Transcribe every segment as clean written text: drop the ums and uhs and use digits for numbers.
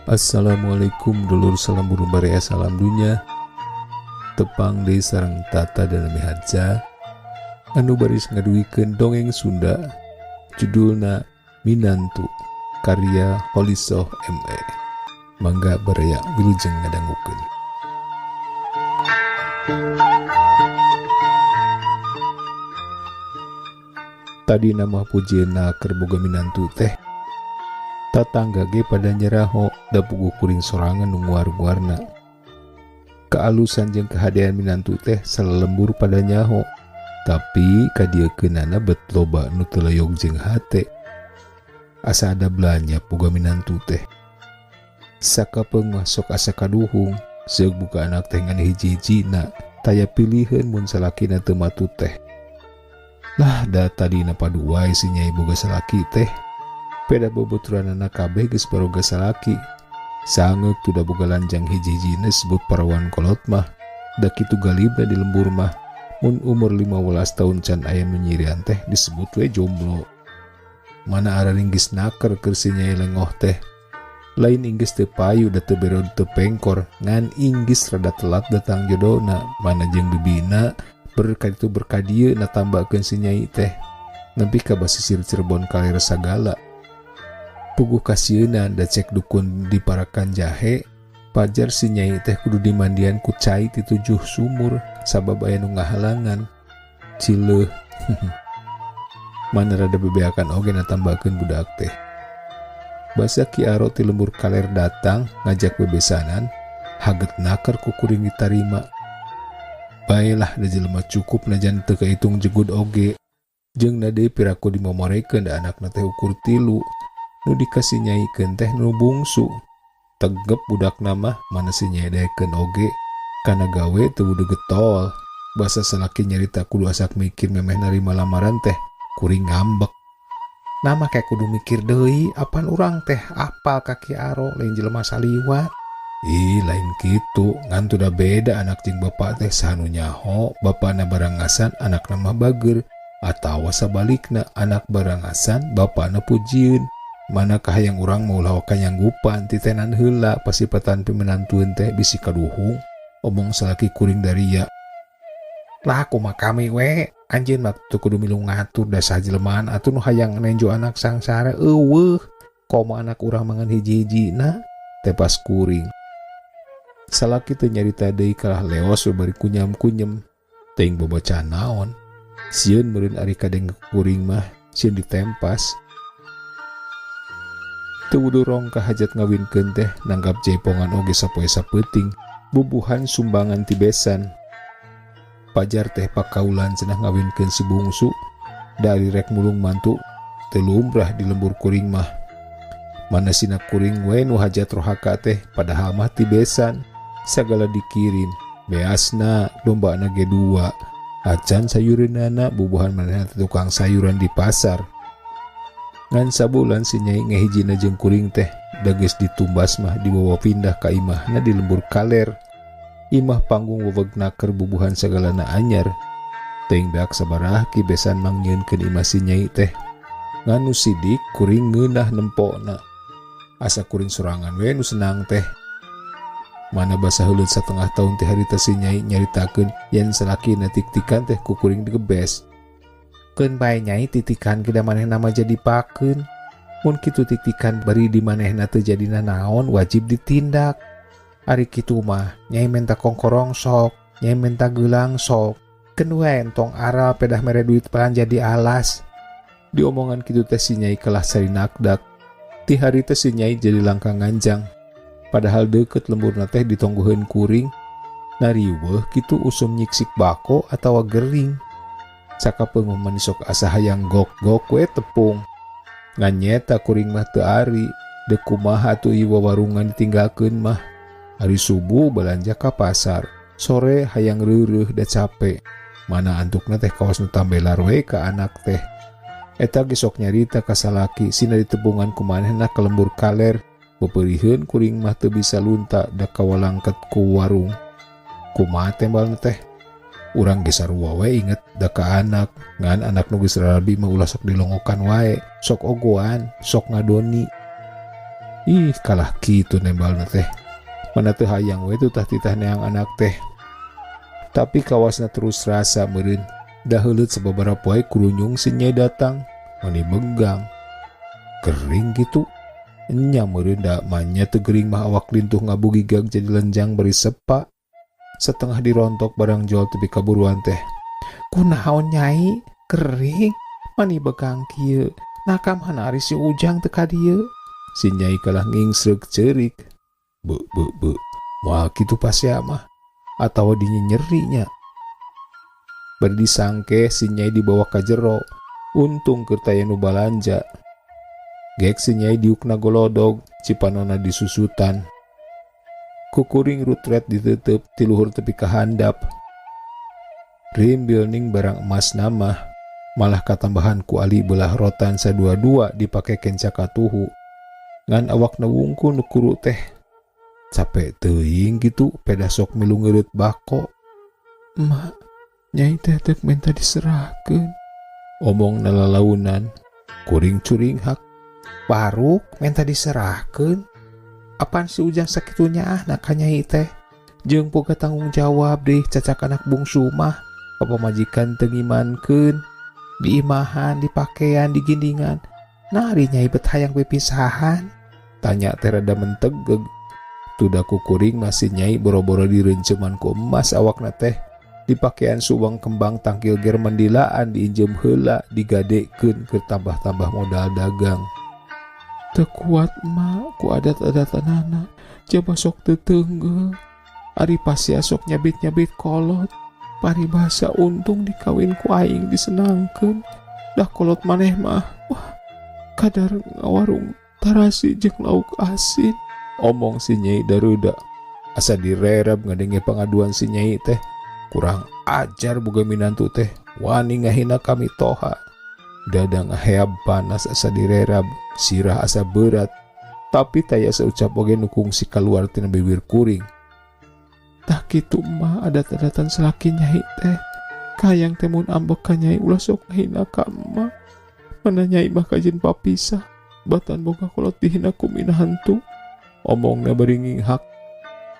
Assalamualaikum dulur, salam burung barea, salam dunya. Tepang deui sareng Tata dan Miharja anu baris ngadugikeun dongeng Sunda, judulna Minantu karya Holisoh ME. Mangga baraya, wilujeng ngadangukeun. Tadi nama pujieuna keur boga minantu teh, tatangga ge pada nyeraho, da puguh kuring sorangan nu nguar-nguarna. Kaalusan jeung kahadean minantu teh salalembur pada nyaho, tapi kadieukeunana bet loba nu teu leyog jeung hate. Asa ada belanja boga minantu teh. Sakapeung mah sok asa kaduhung, seug buka anak teh ngan hiji-hijina, taya piliheun mun salakina teu matut teh. Lah, da tadina padu wae si Nyai boga salaki teh. Peda babaturanana kabeh geus baroga salaki. Sangeuk tuh da boga lanjang hiji-hijina disebut parawan kolot mah. Da kitu galibna di lembur mah. Mun umur 15 tahun can aya nu nyirian teh disebut we jomblo. Mana araring geus naker keur si Nyai lengoh teh. Lain inggis teu payu da teu berod teu pengkor, ngan inggis rada telat datang jodona, mana jeung bibina berkah itu berkah dieu na tambahkeun si Nyai teh. Nepi ka basisir Cirebon kaler sagala. Puguh kasieunan da cek dukun di parakan jahe, pajar si Nyai teh kudu dimandian ku cai ti 7 sumur sabab aya nu ngahalangan. Cileuh. Mana rada bebeakan oge na tambahkeun budak teh. Basa Ki Aro ti lembur kaler datang ngajak bebesanan, haget naker ku kuring ditarima. Baelah da jelema cukup najan teu kahitung jegud oge. Jeung na deui piraku dimomorekeun da anakna teh ukur 3. Nu dikasih nyaikeun teh nu bungsu. Tegep budakna mah mana si nyai daekeun oge kana gawe teu wudu getol. Basa salaki nyarita kudu asak mikir memeh narima lamaran teh kuring ngambek. Nama kayak kudu mikir deui apan urang teh apal ka Ki Aro lain jelema saliwat. Ih, lain kitu, ngan tuh da beda anak jeung bapak teh sanu nyaho, bapana barangasan anakna mah bager, atawa sabalikna anak barangasan bapana pujieun. Mana kahayang urang mah ulah kanyanggupan titenan heula pasipatan pimenantueun teh bisi kaduhung omong salaki kuring daria. Lah kumaha kami we, anjeun mah teu kudu milu ngatur da sajelema atuh nu hayang nenjo anak sangsara eueuh. Komo anak urang mangan hiji-hijina tepas kuring. Salaki teu nyarita deui kalah leos we bari kunyam-kunyem. Teuing babacaan naon. Sieun meureun ari kadeng kuring mah sieun ditempas. Teu wudu rong ka hajat ngawinkeun teh nanggap jaipongan oge sapoe sapeuting, bubuhan sumbangan ti besan. Pajar teh pakaulan cenah ngawinkeun si bungsu, dari rek mulung mantu teu lumrah di lembur kuring mah. Mana sina kuring we nu hajat rohaka teh padahal mah ti besan. Sagala dikirim, beasna dombana ge 2. Acan sayureunana bubuhan manehna tukang sayuran di pasar. Ngan sabulan si Nyai ngehijina jeung kuring teh da geus ditumbas mah dibawa pindah ka imahna di lembur kaler. Imah panggung weweg naker bubuhan sagalana anyar. Teuing beak sabaraha ki besan mangnyieunkeun imah si Nyai teh. Ngan nu sidik kuring ngeunah nempona. Asa kuring sorangan we nu senang teh. Mana basa heuleut satengah tahun teh harita si Nyai nyaritakeun yen salakina tiktikan teh ku kuring digebes. Keun bae Nyai titikan ke da manehna mah jadi pakeun. Mun kitu titikan bari di manehna teu jadi nanaon wajib ditindak. Ari kitu mah Nyai menta kongkorong sok, Nyai menta geulang sok. Keun wae entong aral pedah mere duit palanja di alas. Diomongan kitu teh si Nyai kalah sarinakdak. Ti harita si Nyai jadi langkah nganjang. Padahal deukeut lemburna teh ditonggoheun kuring. Nariweuh kitu usum nyiksik bako atawa gering. Sakapeung mah sok asa hayang gok-gok we tepung. Ngan nyeta kuring mah teu ari, deuk kumaha atuh ieu wawarungan ditinggalkeun mah. Hari subuh balanja ka pasar, sore hayang reureuh da cape. Mana antukna teh kawas nu tambelar we ka anak teh. Eta ge sok nyarita ka salaki sina ditepungan ku manehna ka lembur kaler. Beupeuriheun kuring mah teu bisa lunta da kawalangket ku warung. Kumaha tembalna teh? Urang ge sarua we inget da ka anak, ngan anak nu geus rarabi mah ulah sok dilongokan wae, sok ogoan, sok ngadoni. Ih, kalah kitu nembalna teh. Mana teu hayang we tutah titah neang anak teh. Tapi kawasna terus rasa meureun. Da heuleut sababaraha poe kurunyung si Nyai datang, mani begang. Gering gitu. Nya meureun da manya teu gering mah awak lintuh ngabugigag jadi lenjang bari sepa. Setengah dirontok barang jual tepi kaburuan teh. Kunaon Nyai? Kering mani begang kieu. Nah kamana ari si Ujang teu ka dieu? Si Nyai kalah ngingsreuk ceurik. Be be be. Moal kitu pasea mah. Atawa dinyeri nya. Bari disangke si Nyai dibawa ka jero. Untung keur taya nu balanja. Gek si Nyai diukna golodog, cipanona disusutan. Ku kuring rutret ditutup ti luhur tepi ka handap. Rimbil ning barang emas nama malah katambahan ku ali belah rotan sadua-dua dipake kenca katuhu. Ngan awakna wungkul nu kuru teh. Capek teuing gitu peda sok milu ngeureut bako. Emak, Nyai teh dek minta diserahkeun. Omong nalalaunan, kuring curing hak. Baruk minta diserahkeun. Apaan si Ujang sakitunya ah nak ka Nyai teh. Jeung boga tanggung jawab deh cacak anak bungsu mah. Pamajikan teu ngimankeun. Di imahan, di pakaian, di gindingan. Nah ari Nyai bet hayang pipisahan. Tanya teh rada mentegeg. Tuda ku kuring masih Nyai boro-boro direunceman ku emas awakna teh. Dipakaian subang kembang tangkil ger mendilaan diinjem heula digadekeun keur tambah-tambah modal dagang. Teu kuat mak ku adat-adatanana, jaba sok teu teunggel. Ari pasea sok nyabit-nyabit kolot. Paribasa untung dikawin ku aing disenangkeun. Dah kolot maneh mah, wah kadar ngawarung tarasi jeung lauk asin. Omong si Nyai dareuda. Asa direrab ngadenge pangaduan si Nyai teh. Kurang ajar boga minantu teh, wani ngahina kami toha. Dada ngaheab panas asa direrab, sirah asa berat. Tapi taya seucap oge nu kungsi kaluar tina bibir kuring. Tah kitu mah adat-adatan salaki Nyai teh. Kayang teh mun ambek ka Nyai ulah sok ngahina ka emak. Mana Nyai mah kajeun papisah, batan boga kolot dihina ku minantu. Omongna bari nginghak.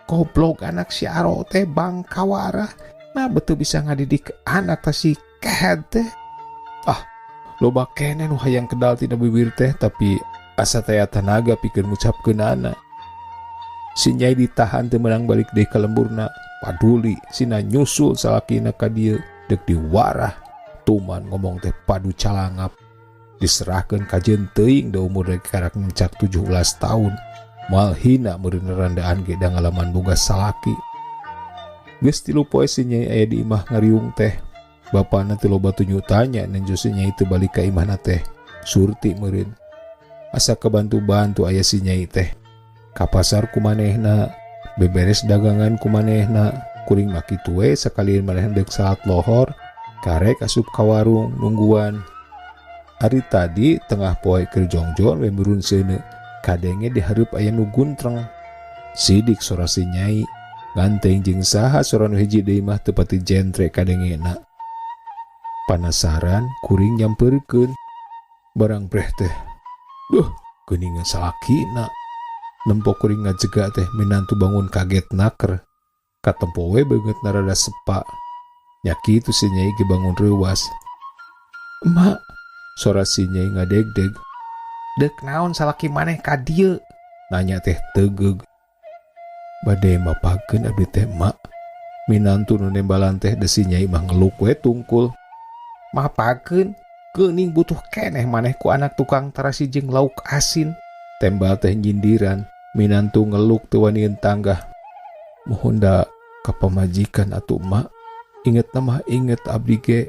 Goblok anak si Aro teh bangkawarah. Nah betul bisa ngadidik anak teh si kehed teh. Ah, loba keneh nu hayang kedal tina bibir teh tapi asa taya tanaga pikeun ngucapkeunana. Si Nyai ditahan teu meunang balik deui ka lemburna. Paduli sina nyusul salakina ka dieu deuk diwarah. Tuman ngomong teh padu calangap. Diserahkeun ka jeun teuing da umur rek karak ngecak 17 tahun. Moal hina meureun randaan ge da ngalaman boga salaki. Geus 3 poe si Nyai aya di imah ngariung teh. Bapana teu loba tunyu tanya nenjo si Nyai teu balik ka imahna teh. Surti meureun. Asa kebantu-bantu aya si Nyai teh. Ka pasar kumanehna, beberes dagangan kumanehna, kuring mah kitu we sakalian manehna deuk salat lohor, karek asup ka warung nungguan. Ari tadi tengah poe keur jongjon we meureun seuneu, kadenge di hareup aya nu guntreng. Sidik sora si Nyai. Nganteng jeung saha sora nu hiji deui mah teu pati jentre kadengena. Panasaran kuring nyampeurkeun. Barang breh teh. Duh, geuningan salakina. Nempo kuring ngajega teh minantu bangun kaget naker. Katempo we beungeutna rada sepa. Nya kitu si Nyai ge bangun reuwas. Emak, sora si Nyai ngadegdeg. Deuk naon salaki maneh ka dieu? Nanya teh tegeug. Bade mapageun abdi teh mak. Minantu nu nembalan teh desi Nyai mah ngeluk we tungkul. Mapageun, geuning butuh keneh maneh ku anak tukang tarasi jeung lauk asin. Tembal teh nyindiran, minantu ngeluk teu wanian tanggah. Mohon da ka pamajikan atuh mak. Inget mah inget abdi ge.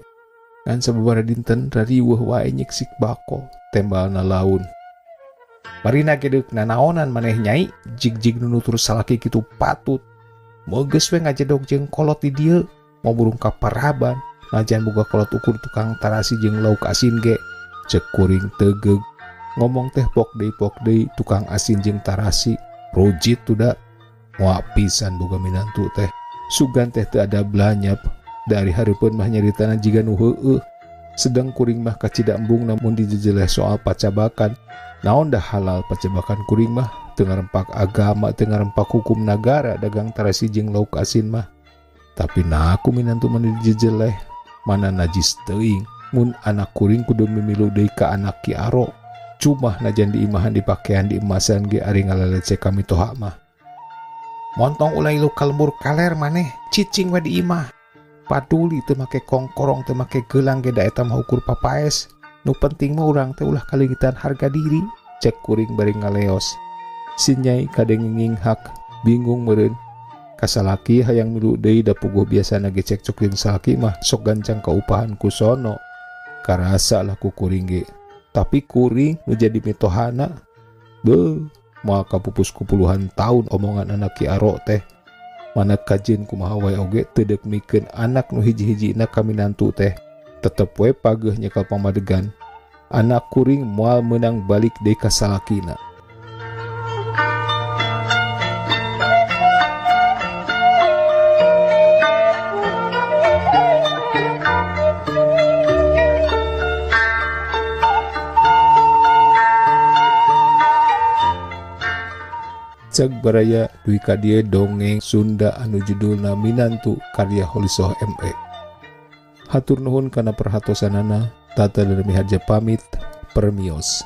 Ngan sababaraha dinten rariweuh wae nyiksik bako, tembalna laun. Marina ge deuk nanaonan maneh Nyai, jig-jig nu nutur salaki kitu patut. Mogeus we ngajedog jeung kolot di dieu, mau burung ka paraban, najan boga kolot ukur tukang tarasi jeung lauk asin ge. Ceuk kuring tegeug. Ngomong teh pok deui pok deui tukang asin jeung tarasi, rujit tuda. Moal pisan boga minantu teh. Sugan teh teu ada blanyap. Dari hareupeun mah nyaritana jiga nu heueuh. Sedang kuring mah kacida embung namun dijejeleh soal pacabakan. Naon dah halal pacabakan kuring mah Teu ngarempak agama, teu ngarempak hukum nagara dagang tarasi jeung lauk asin mah. Tapi nah ku minantu mah dijejeleh, mana najis teuing mun anak kuring kudu mimilu deui ka anak Ki Aro. Cumah najan di imahan dipakean di emasan ge ari ngalalecek ka mitoha mah. Montong ulah ilu ka lembur kaler maneh, cicing we di imah. Paduli teu make kongkorong teu make gelang ge da eta mah ukur papaes. Nu penting mah urang teh ulah kalingitan harga diri, cek kuring bari ngaleos. Si nyai kadenge nginghak, bingung meureun. Kasalaki hayang milu deui da puguh biasana ge cekcok jeung salaki mah sok gancang kaupahan ku sono. Karasa lah ku kuring ge. Tapi kuring nu jadi mitohana. Beuh, moal kapupus ku puluhan tahun omongan anak Ki Aro teh. Mana kajeun kumaha wae oge teu deuk mikeun anak nu hiji-hijina ka minantu teh. Tetep we pageuh nyekal pamadegan. Anak kuring moal meunang balik deui ka salakina. Cek baraya dugi ka dieu dongeng Sunda anu judulna Minantu karya Holisoh ME. Hatur nuhun kana perhatosanana, Tata Darmi Harja pamit, permios.